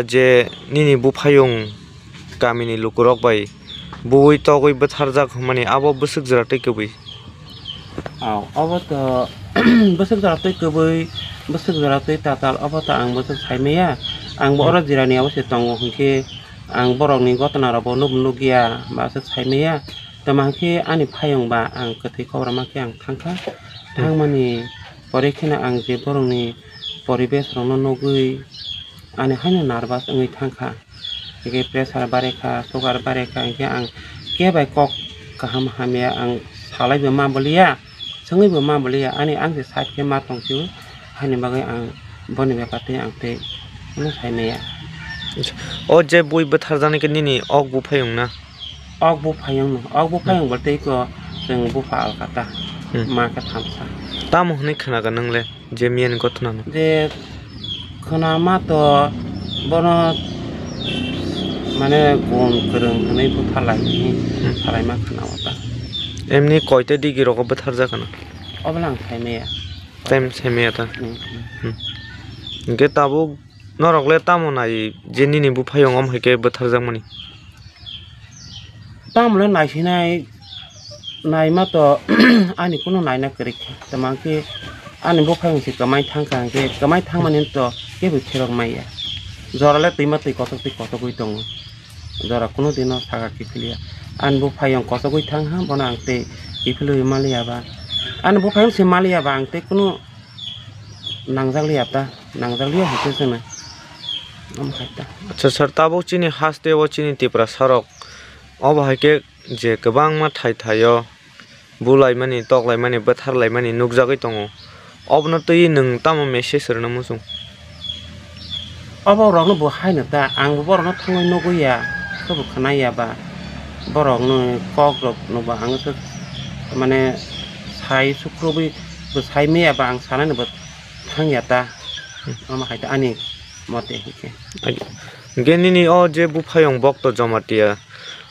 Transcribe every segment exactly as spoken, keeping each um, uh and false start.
Je nini buphayung kamini lukurok bai buwi togwi bwtharjak hwnmani abo bwswk jora twi kwbwi? Aw, obo to bwswk jora twi kwbwi, bwswk jora twi tatal, obo to ang bwswk sai maya. Ang bo oro jirani abo se tongo hwnkhe ang borokni gotona rokbo nuk-, nukya, ba aswk sai maya. Tamo hwnkhe ani phayung ba ang kwthwi kobrama khe ang thangkha. Thangmani pore kheno ang je borokni poribesh rokno nugwi ani haino nervous wngwi thangkha. Hwnkhe pressure barekha, sugar barekha, hwnkhe ang khe bai kok kaham hamya ang salaibo ma boliya, swngwibo ma boliya, ani ang se side khe ma tongphio, haini bagwi ang boni bepar twi ang tei hwnwi sai maya. O je bui bwtharjaknai khe nini ok buphayung na? Ok buphayung no, ok buphayung bo tei ko chwng bupha alka ta, ma khe thamsa. Tamo hwnwi khwnaga nwng le? Je miyani gothnano. Je khwnama to bono mane gun kwrwng hwnwi bwtharlai hwnwi salaima khwnao ta. Emni koita digi rogo bwtharjakano? Obono ang saimaya. Time saimaya ta? Hmm. Hwnkhe tabuk norok le tamo nai je nini buphayung om hai khe bwtharjakmani? Tamle naisinai naima to ani kunu naina kwrwi kha. Tamo khe ani buphayung se kwmai thangkha hwnkhe kwmai thangmani to kebo phirok maya. Jora le twima twi kotok twi kotogwi tongo. Jora kunu dino saka kiphilya. Ani buphayung kotogwi thangha bono ang tei kiphilwi maliya ba. Ani buphayung se maliya ba ang tei kunu nangjakliya ta, nangjakliya hwnkhe chwngno. Omo hai ta. Acha sir, tabuk chini haste o chini Tiprasa rok obo hai khe je kwbangma thai thai o bulaimani, toklaimani, bwtharlaimani nukjagwi tongo. Obono twi nwng tamo message rwna muchung? Obo rokno bo haino ta, ang bo borokno thangwi nugwi ya, khe bo khwnai ya ba. Borokno kok rok no bo ang se mane sai sukrubwi bo sai maya ba ang sanani bo thang ya ta. Omo hai ta ani mote hinkhe. Agi-, hinkhe nini o je buphayung Bokto Jamatia,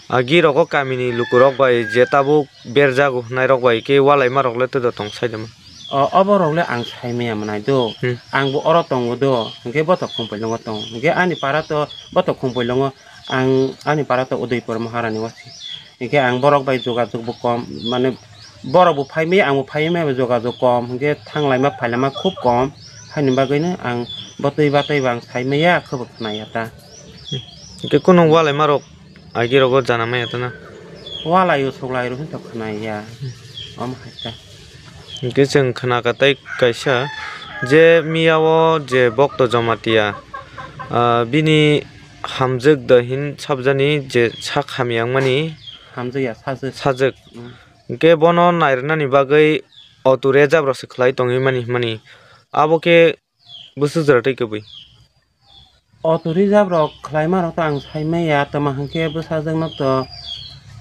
agi rogo kamini lukurok bai je tabuk berjago hwnai rok bai khe walaima rok le twdo tong sai de ma? O, obo rok le ang sai maya mwnai do. Hmm. Ang bo oro tongo do. Hinkhe bothok Khumpoilongo tongo. Hinkhe ani para to bothok Khumpoilongo, ang ani para to Udaipur Maharani wasi. Hinkhe ang borok bai jogajog bo kom, mane borok bo phai maya, ang bo phai maya, jogajog kom. Hinkhe thanglaima phailaima khub kom. Haini bagwino ang bo twi ba twi ba ang sai maya, khe bo khwnaya ta. Hinkhe kunu walaima rok agi rogo jana maya ta na? Walaio suklaio hinto khwnaya. Omo hai ta. Hinkhe chwng khwnakha tei kaisa je miyao je Bokto Jamatia, ah, bini hamjwk da hin sabjani je sak hamya wngmani. Hamjwk ya, sajwk. Sajwk. Hmm. Hinkhe bono nairwnani bagwi auto rejab rok se khlai tongwi mani hwnmani. Abo khe bwswk jora tei kwbwi? Auto rejab rok khlaima rok to ang sai maya, tamo hinkhe bwsajwk no to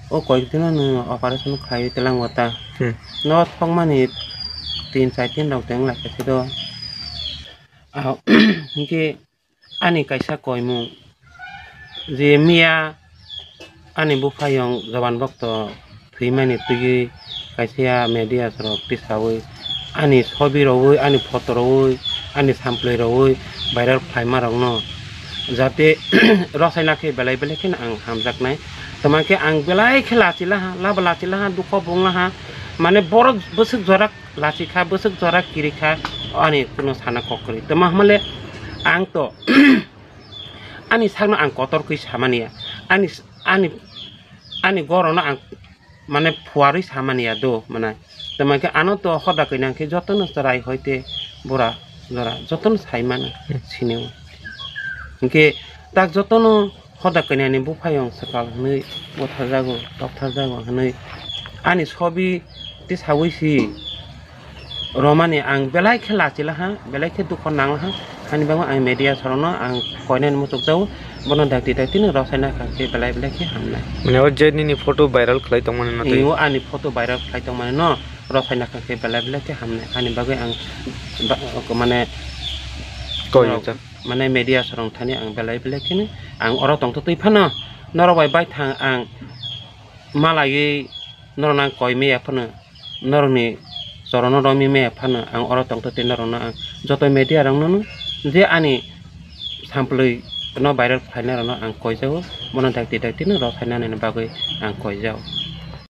o koik dino no operation khlaiwi twlango ta. Hmm. No thokmani tin char din rok teng lai khe do. Ah, hinkhe ani kaisa koimung je miya ani buphayung Joban Bokto thwimani twiwi kaisa media rok tisawi ani sobi rowi, ani photo rowi, ani samplai rowi viral khlaima rokno jate rosaina khe belai belai kheno ang hamjaknai. Tamo khe ang belai khe lachi laha, labo lachi laha, dukho bung laha, mane borok bwswk jora lachi kha, bwswk jora kiri kha, ani kuno sana kok kwrwi. Tamo hamale ang to ani sakno ang kotor khe samani ya, ani, ani, ani gorono ang mane phuarwi samani ya do, mane. Tamo khe ano to hoda kainak khe jotono chwrai hoi te bura jora jotono sai mano, hmm, sini o. Hinkhe tak jotono hoda kainani buphayung swkal hwnwi butharjago, toktharjago hwnwi ani sobi tisawi si romani ang belai khe lachi laha, belai khe dukho nang laha. Hani bagwi ang media sorokno ang koinani muchukjago, bono dakti dakti no rosaina kha khe belai belai khe hamnai. Mane o je nini photo viral khlai tongmani no tei? Iyo, ani photo viral khlai tongmani no rosaina kha khe belai belai khe hamnai. Hani bagwi ang ba-, mane Koi norok, jak. Mane media sorok thani ang belai belai kheno ang oro tongtwtwi phano norok bai baithang ang malaiwi norokno ang koi maya phano, norokni chorono romwi maya phano ang oro tongtwtwi norokno ang joto media rokno je ani samplwi no viral khlainai rokno ang koijago, bono dakti dakti no rw khainani bagwi ang koijao.